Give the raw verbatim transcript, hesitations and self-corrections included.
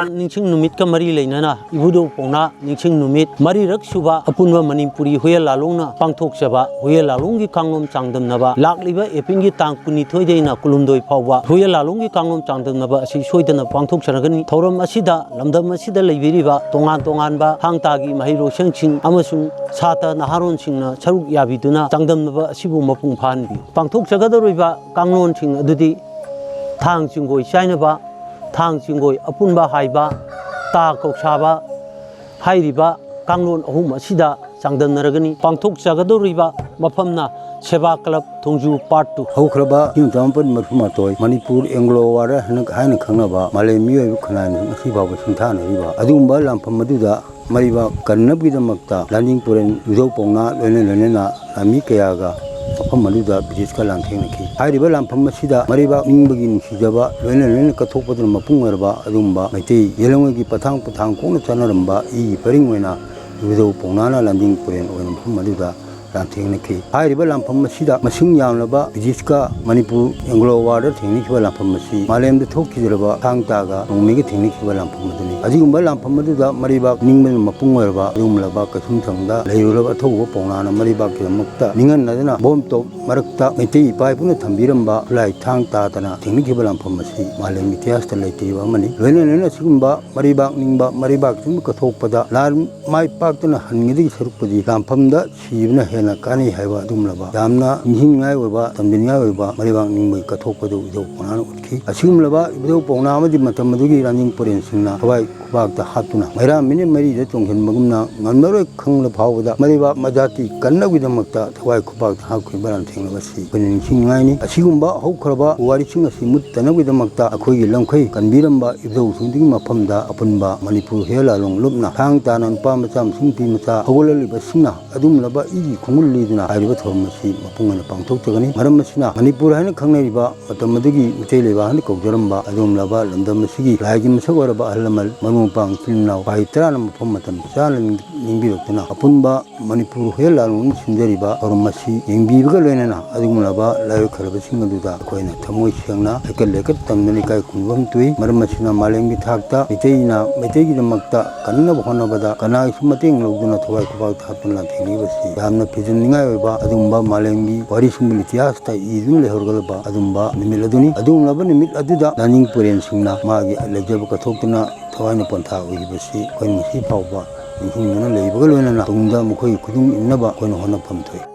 ꯅꯤꯡꯁꯤꯡ ꯅꯨꯃꯤꯠꯀ ꯃꯔꯤ ꯂꯩꯅꯅ ꯏꯕꯨꯙꯧ ꯄꯥꯎꯅꯥ ꯅꯤꯡꯁꯤꯡ ꯅꯨꯃꯤꯠ ꯃꯔꯤꯔꯛ ꯁꯨꯕ ꯑꯄꯨꯟꯕ ꯃꯅꯤꯄꯨꯔꯤ ꯍꯨꯌꯦꯟ ꯂꯥꯂꯣꯡꯅ ꯄꯥꯡꯊꯣꯛꯆꯕ ꯍꯨꯌꯦꯟ ꯂꯥꯂꯣꯡꯒꯤ ꯀꯥꯡꯂꯣꯟ ꯆꯥꯡꯗꯝꯅꯕ ꯂꯥꯛꯂꯤꯕ ꯑꯦꯄ꯭ꯔꯤꯜꯒꯤ ꯇꯥꯡ ꯀꯨꯟꯅꯤꯊꯣꯏꯗꯩꯅ ꯀꯨꯟꯍꯨꯝꯗꯣꯏ ꯐꯥꯎꯕ ꯍꯨꯌꯦꯟ ꯂꯥꯂꯣꯡꯒꯤ ꯀꯥꯡꯂꯣꯟ ꯆꯥꯡꯗꯝꯅꯕ ꯑꯁꯤ ꯁꯣꯏꯗꯅ ꯄꯥꯡꯊꯣꯛꯆꯔꯒꯅꯤ꯫ ꯊꯧꯔꯝ ꯑꯁꯤꯗ ꯂꯝꯗꯝ ꯑꯁꯤꯗ ꯂꯩꯕꯤꯔꯤꯕ ꯇꯣꯉꯥꯟ ꯇꯣꯉꯥꯟꯕ ꯊꯥꯡ ꯇꯥꯒꯤ ꯃꯍꯩꯔꯣꯏꯁꯪꯁꯤꯡ ꯑꯃꯁꯨꯡ ꯁꯥꯇ꯭ꯔ ꯅꯍꯥꯔꯣꯟꯁꯤꯡꯅ ꯁꯔꯨꯛ ꯌꯥꯕꯤꯗꯨꯅ ꯆꯥꯡꯗꯝꯅꯕ ꯑꯁꯤꯕꯨ ꯃꯄꯨꯡ ꯐꯥꯍꯟꯕꯤꯌꯨ꯫ ꯄꯥꯡꯊꯣꯛꯆꯒꯗꯧꯔꯤꯕ ꯀꯥꯡꯂꯣꯟꯁꯤꯡ ꯑꯗꯨꯗꯤ ꯊꯥꯡ ꯆꯤꯡꯒꯣꯏ ꯆꯥꯏꯅꯕ, ꯊꯥꯡ ꯆꯤꯡꯒꯣꯏ ꯑꯄꯨꯟꯕ ꯍꯥꯏꯕ, ꯇꯥ ꯀꯧꯁꯥꯕ ꯍꯥꯏꯔꯤꯕ ꯀꯥꯡꯂꯣꯟ ꯑꯍꯨꯝ ꯑꯁꯤꯗ ꯆꯥꯡꯗꯝꯅꯔꯒꯅꯤ꯫ ꯄꯥꯡꯊꯣꯛꯆꯒꯗꯧꯔꯤꯕ ꯃꯐꯝꯅ ꯁꯦꯕꯥ ꯀ꯭ꯂꯕ ꯊꯣꯡꯖꯨ ꯄꯥꯔꯠ ꯇꯨ꯫ ꯍꯧꯈ꯭ꯔꯕ ꯂꯤꯁꯤꯡ ꯇꯔꯥꯃꯥꯄꯜ ꯃꯔꯤꯐꯨ ꯃꯥꯊꯣꯏ ꯃꯅꯤꯄꯨꯔ ꯑꯦꯡꯒ꯭ꯂꯣ ꯋꯥꯔ ꯍꯥꯏꯅ ꯈꯪꯅꯕ ꯃꯥꯂꯦꯝ ꯃꯤꯑꯣꯏꯕ ꯈꯨꯟꯅꯥꯏꯅ ꯉꯁꯤ ꯐꯥꯎꯕ ꯁꯤꯡꯊꯥꯅꯔꯤꯕ ꯑꯗꯨꯒꯨꯝꯕ ꯂꯥꯟꯐꯝ ꯑꯗꯨꯗ ꯃꯔꯩꯕꯥꯛ ꯀꯟꯅꯕꯒꯤꯗꯃꯛꯇ ꯂꯥꯟꯖꯤꯡ ꯄꯨꯔꯦꯟ ꯏꯕꯨꯙꯧ ꯄꯥꯎꯅꯥ ꯂꯣꯏꯅ ꯂꯣꯏꯅꯅ ꯂꯥꯟꯃꯤ ꯀꯌꯥꯒ ꯃꯐꯝ ꯑꯗꯨꯗ ꯕ꯭ꯔꯤꯇꯤꯁꯀ ꯂꯥꯟꯊꯦꯡꯅꯈꯤ꯫ ꯍꯥꯏꯔꯤꯕ ꯂꯥꯟꯐꯝ ꯑꯁꯤꯗ ꯃꯔꯩꯕꯥꯛ ꯅꯤꯡꯕꯒꯤ ꯅꯨꯡꯁꯤꯖꯕ ꯂꯣꯏꯅ ꯂꯣꯏꯅꯅ ꯀꯠꯊꯣꯛꯄꯗꯨꯅ ꯃꯄꯨꯡ ꯑꯣꯏꯔꯕ ꯑꯗꯨꯒꯨꯝꯕ ꯃꯩꯇꯩ ꯌꯦꯂꯣꯡꯉꯩꯒꯤ ꯄꯊꯥꯡ ꯄꯊꯥꯡ ꯀꯣꯛꯅ ꯆꯠꯅꯔꯝꯕ ꯏꯒꯤ ꯄꯔꯤꯡ ꯑꯣꯏꯅ ꯏꯕꯨꯙꯧ ꯄꯥꯎꯅꯥꯅ ꯂꯥꯟꯖꯤꯡ ꯄꯨꯔꯦꯟ ꯑꯣꯏꯅ ꯃꯐꯝ ꯑꯗꯨꯗ ꯂꯥꯟꯊꯦꯡꯅꯈꯤ꯫ ꯍꯥꯏꯔꯤꯕ ꯂꯥꯟꯐꯝ ꯑꯁꯤꯗ ꯃꯁꯤꯡ ꯌꯥꯝꯂꯕ ꯕ꯭ꯔꯤꯇꯤꯁꯀ ꯃꯅꯤꯄꯨꯔ ꯑꯦꯡꯒ꯭ꯂꯣ ꯋꯥꯔꯗ ꯊꯦꯡꯅꯈꯤꯕ ꯂꯥꯟꯐꯝ ꯑꯁꯤ ꯃꯥꯂꯦꯝꯗ ꯊꯣꯛꯈꯤꯗ꯭ꯔꯕ ꯊꯥꯡ ꯇꯥꯒ ꯅꯣꯡꯃꯩꯒ ꯊꯦꯡꯅꯈꯤꯕ ꯂꯥꯟꯐꯝ ꯑꯗꯨꯅꯤ꯫ ꯑꯁꯤꯒꯨꯝꯕ ꯂꯥꯟꯐꯝ ꯑꯗꯨꯗ ꯃꯔꯩꯕꯥꯛ ꯅꯤꯡꯕꯅ ꯃꯄꯨꯡ ꯑꯣꯏꯔꯕ ꯑꯗꯨꯒꯨꯝꯂꯕ ꯀꯩꯁꯨꯝꯁꯪꯗ ꯂꯩꯔꯨꯔꯕ ꯑꯊꯧꯕ ꯄꯥꯎꯅꯥꯅ ꯃꯔꯩꯕꯥꯛꯀꯤꯗꯃꯛꯇ ꯅꯤꯡꯍꯟꯅꯗꯅ ꯕꯣꯝ ꯇꯣꯞ ꯃꯔꯛꯇ ꯃꯩꯇꯩ ꯏꯄꯥ ꯏꯄꯨꯅ ꯊꯝꯕꯤꯔꯝꯕ ꯈꯨꯠꯂꯥꯏ ꯊꯥꯡ ꯇꯥꯗꯅ ꯊꯦꯡꯅꯈꯤꯕ ꯂꯥꯟꯐꯝ ꯑꯁꯤ ꯃꯥꯂꯦꯝꯒꯤ ꯏꯇꯤꯍꯥꯁꯇ ꯂꯩꯇ꯭ꯔꯤꯕ ꯑꯃꯅꯤ꯫ ꯂꯣꯏꯅ ꯂꯣꯏꯅ ꯑꯁꯤꯒꯨꯝꯕ ꯃꯔꯩꯕꯥꯛ ꯅꯤꯡꯕ, ꯃꯔꯩꯕꯥꯛ ꯁꯤꯡꯕ ꯀꯠꯊꯣꯛꯄꯗ ꯂꯥꯟ ꯃꯥꯏ ꯄꯥꯛꯇꯅ ꯍꯟꯒꯗꯒꯤ ꯁꯔꯨꯛꯄꯨꯗꯤ ꯂꯥꯟꯐꯝꯗ ꯁꯤꯕꯅ ꯍꯦꯟꯅ ꯀꯥꯟꯅꯩ ꯍꯥꯏꯕ ꯑꯗꯨꯒꯨꯝꯂꯕ ꯌꯥꯝꯅ ꯅꯤꯡꯁꯤꯡꯅꯤꯡꯉꯥꯏ ꯑꯣꯏꯕ, ꯇꯝꯖꯅꯤꯡꯉꯥꯏ ꯑꯣꯏꯕ ꯃꯔꯩꯕꯥꯛ ꯅꯤꯡꯕꯒꯤ ꯀꯠꯊꯣꯛꯄꯗꯨ ꯏꯕꯨꯙꯧ ꯄꯥꯎꯅꯥꯅ ꯎꯠꯈꯤ꯫ ꯑꯁꯤꯒꯨꯝꯂꯕ ꯏꯕꯨꯙꯧ ꯄꯥꯎꯅꯥ ꯑꯃꯗꯤ ꯃꯇꯝ ꯑꯗꯨꯒꯤ ꯂꯥꯟꯖꯤꯡ ꯄꯨꯔꯦꯟꯁꯤꯡꯅ ꯊꯋꯥꯏ ꯈꯨꯕꯥꯛꯇ ꯍꯥꯞꯇꯨꯅ ꯃꯩꯔꯥ ꯃꯤꯅꯤꯠ ꯃꯔꯤꯗ ꯆꯣꯡꯁꯤꯟꯕꯒꯨꯝꯅ ꯉꯝꯂꯔꯣꯏ ꯈꯪꯂ ꯐꯥꯎꯕꯗ ꯃꯔꯩꯕꯥꯛ ꯃꯖꯥꯇꯤ ꯀꯟꯅꯕꯒꯤꯗꯃꯛꯇ ꯊꯋꯥꯏ ꯈꯨꯕꯥꯛꯇ ꯍꯥꯞꯈꯤꯕ ꯂꯥꯟꯊꯦꯡꯅꯕ ꯑꯁꯤ ꯑꯩꯈꯣꯏꯅ ꯅꯤꯡꯁꯤꯡꯅꯤꯡꯉꯥꯏꯅꯤ꯫ ꯑꯁꯤꯒꯨꯝꯕ ꯍꯧꯈ꯭ꯔꯕ ꯄꯨꯋꯥꯔꯤꯁꯤꯡ ꯑꯁꯤ ꯃꯨꯠꯇꯅꯕꯒꯤꯗꯃꯛꯇ ꯑꯩꯈꯣꯏꯒꯤ ꯂꯝꯈꯩ ꯀꯟꯕꯤꯔꯝꯕ ꯏꯕꯨꯙꯧꯁꯤꯡꯗꯨꯒꯤ ꯃꯐꯝꯗ ꯑꯄꯨꯟꯕ ꯃꯅꯤꯄꯨꯔ ꯍꯨꯌꯦꯟ ꯂꯥꯂꯣꯡ ꯂꯨꯞꯅ ꯊꯥꯡ ꯇꯥꯅ ꯅꯨꯄꯥ ꯃꯆꯥ ꯑꯃꯁꯨꯡ ꯅꯨꯄꯤ ꯃꯆꯥ ꯍꯧꯒꯠꯂꯛꯂꯤꯕꯁꯤꯡꯅ ꯑꯗꯨꯒꯨꯝꯂꯕ ꯏꯒꯤ ꯃꯨꯜꯂꯤꯗꯨꯅ ꯍꯥꯏꯔꯤꯕ ꯊꯧꯔꯝ ꯑꯁꯤ ꯃꯄꯨꯡ ꯑꯣꯏꯅ ꯄꯥꯡꯊꯣꯛꯆꯒꯅꯤ꯫ ꯃꯔꯝ ꯑꯁꯤꯅ ꯃꯅꯤꯄꯨꯔ ꯍꯥꯏꯅ ꯈꯪꯅꯔꯤꯕ ꯃꯇꯝ ꯑꯗꯨꯒꯤ ꯃꯤꯇꯩ ꯂꯩꯕꯥꯛ ꯍꯥꯏꯅ ꯀꯧꯖꯔꯝꯕ ꯑꯗꯨꯒꯨꯝꯂꯕ ꯂꯝꯗꯝ ꯑꯁꯤꯒꯤ ꯂꯥꯏꯒꯤ ꯃꯁꯛ ꯑꯣꯏꯔꯕ ꯑꯍꯜ ꯂꯃꯟ, ꯃꯔꯨꯞ ꯃꯄꯥꯡ, ꯏꯆꯤꯜ ꯏꯅꯥꯎ ꯄꯥꯏ ꯇꯔꯥꯅ ꯃꯐꯝ ꯃꯇꯝ ꯆꯥꯅ ꯅꯤꯡꯕꯤꯔꯛꯇꯨꯅ ꯑꯄꯨꯟꯕ ꯃꯅꯤꯄꯨꯔ ꯍꯨꯌꯦꯟ ꯂꯥꯂꯣꯡꯅ ꯁꯤꯟꯖꯔꯤꯕ ꯊꯧꯔꯝ ꯑꯁꯤ ꯌꯦꯡꯕꯤꯕꯒ ꯂꯣꯏꯅꯅ ꯑꯗꯨꯒꯨꯝꯂꯕ ꯂꯥꯏ ꯑꯣꯏꯈ꯭ꯔꯕꯁꯤꯡ ꯑꯗꯨꯗ ꯑꯩꯈꯣꯏꯅ ꯊꯃꯣꯏ ꯁꯦꯡꯅ ꯍꯩꯀꯠ ꯂꯩꯀꯠ ꯇꯝꯗꯨꯅ ꯏꯀꯥꯏ ꯈꯨꯝꯅꯕ ꯑꯃ ꯇꯨꯏ꯫ ꯃꯔꯝ ꯑꯁꯤꯅ ꯃꯥꯂꯦꯝꯒꯤ ꯊꯥꯛꯇ ꯃꯤꯇꯩꯅ ꯃꯩꯇꯩꯒꯤꯗꯃꯛꯇ ꯀꯟꯅꯕ ꯍꯣꯠꯅꯕꯗ ꯀꯅꯥꯒꯤꯁꯨ ꯃꯇꯦꯡ ꯂꯧꯗꯨꯅ ꯊꯋꯥꯏ ꯈꯨꯕꯥꯛ ꯊꯥꯗꯨꯅ ꯂꯥꯟꯊꯦꯡꯅꯔꯤꯕꯁꯤ ꯌꯥꯝꯅ ꯐꯤꯖꯤꯟꯅꯤꯡꯉꯥꯏ ꯑꯣꯏꯕ ꯑꯗꯨꯒꯨꯝꯕ ꯃꯥꯂꯦꯝꯒꯤ ꯋꯥꯔꯤꯁꯤꯡꯕꯨ ꯏꯇꯤꯍꯥꯁꯇ ꯏꯗꯨꯅ ꯂꯩꯍꯧꯔꯒꯂꯕ ꯑꯗꯨꯒꯨꯝꯕ ꯅꯨꯃꯤꯠ ꯑꯗꯨꯅꯤ꯫ ꯑꯗꯨꯒꯨꯝꯂꯕ ꯅꯨꯃꯤꯠ ꯑꯗꯨꯗ ꯂꯥꯅꯤꯡ ꯄꯨꯔꯦꯟꯁꯤꯡꯅ ꯃꯥꯒꯤ ꯂꯩꯖꯕ ꯀꯠꯊꯣꯛꯇꯨꯅ ꯊꯋꯥꯏꯅ ꯄꯣꯟꯊꯥ ꯑꯣꯏꯈꯤꯕꯁꯤ ꯑꯩꯈꯣꯏꯅ ꯉꯁꯤ ꯐꯥꯎꯕ ꯅꯤꯡꯁꯤꯡꯗꯨꯅ ꯂꯩꯕꯒ ꯂꯣꯏꯅꯅ ꯇꯨꯡꯗ ꯃꯈꯣꯏꯒꯤ ꯈꯨꯗꯨꯡ ꯏꯟꯅꯕ ꯑꯩꯈꯣꯏꯅ ꯍꯣꯠꯅꯐꯝ ꯊꯣꯛꯏ꯫